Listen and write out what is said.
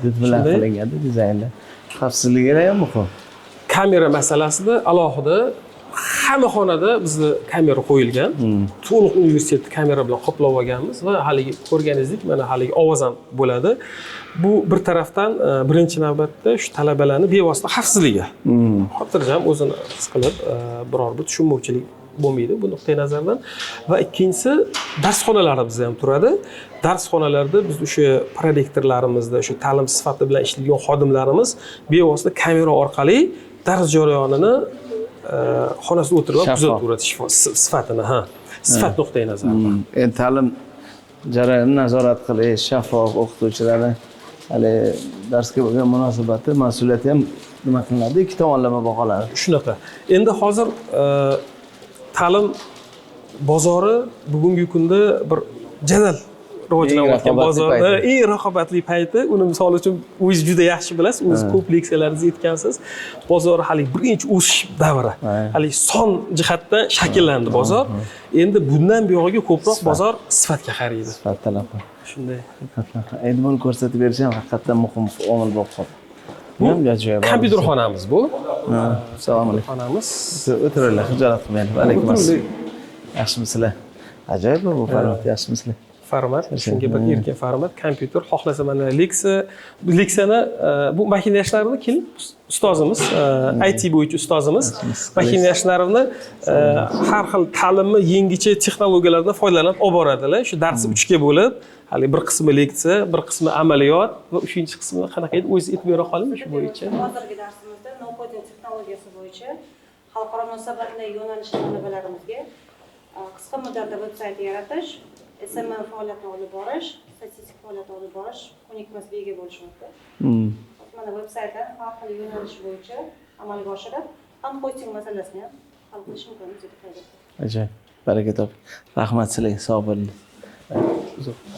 Did bilan qilinganda dizaynda. Xavfsizligi ham muhim. Kamera masalasida alohida hamma xonada bizni kamera qo'yilgan. To'liq universitetni kamera bilan qoplab olganmiz va haligi ko'rganingizdek, mana haligi ovoz ham bo'ladi. Bu bir tarafdan birinchi navbatda shu talabalarni bevosita xavfsizligi. Xotirjam o'zini his qilib, biror bir tushunmovchilik bo'lmaydi bu nuqtai nazardan. Va ikkinchisi, darsxonalarimiz ham turadi. Darsxonalarda biz o'sha prorektorlarimizda, o'sha ta'lim sifati bilan ishlaydigan xodimlarimiz bevosita kamera orqali dars jarayonini xonasida o'tirib Shaffof. kuzatib sifatini, ha, sifat nuqtai nazaridan. Endi ta'lim jarayonini nazorat qilish, shaffof, o'qituvchilarni hali darsga bo'lgan munosabati, mas'uliyati ham nima qilinadi, ikki tomonlama baholanadi. Shunaqa. Endi hozir ta'lim bozori bugungi kunda bir jadal rivojlanayotgan Eng raqobatli bozorda, payti. Eng raqobatli payti. Uni misol uchun o'zingiz juda yaxshi bilasiz, o'zingiz ko'p leksiyalaringizni aytgansiz. Bozor hali birinchi o'sish davri, hali son jihatdan shakllandi bozor. Endi bundan buyog'iga ko'proq bozor sifatga qaraydi. Sifat talab qiladi. Shunday. Endi buni ko'rsatib berish ham haqiqatdan muhim omil bo'lib qoldi. Bu ham ajoyib. Kompyuter xonamiz bu. Ha, assalomu alaykum. Xonamiz. O'tiringlar, xijolat qilmanglar. Alaykum assalom. Yaxshimisizlar? Ajoyib bu format, yaxshimisizlar? Format shunga bir erkin format. Kompyuter, xohlasa mana leksiya, leksiyani bu Mahina Yashlarovna, keling, ustozimiz, IT bo'yicha ustozimiz Mahina Yashlarovna har xil ta'limni yangicha texnologiyalardan foydalanib olib boradilar. Shu darsni uchga bo'lib, hali bir qismi leksiya, bir qismi amaliyot va uchinchi qismi qanaqa edi, o'zingiz aytib bera qoling shu bo'yicha. Hozirgi darsimizda no coding texnologiyasi bo'yicha xalqaro munosabatlar yo'nalishi talabalarimizga qisqa muddatda veb sayt yaratish, SMM faoliyatini olib borish, statistik faoliyatini olib borish ko'nikmasiga ega bo'lishyapti. Mana veb saytlarni har xil yo'nalish bo'yicha amalga oshirib, ham hosting masalasini ham hal qilish imkonini bizga paydo Ajoyib. Baraka toping. Rahmat sizlarga, sog' bo'linglar.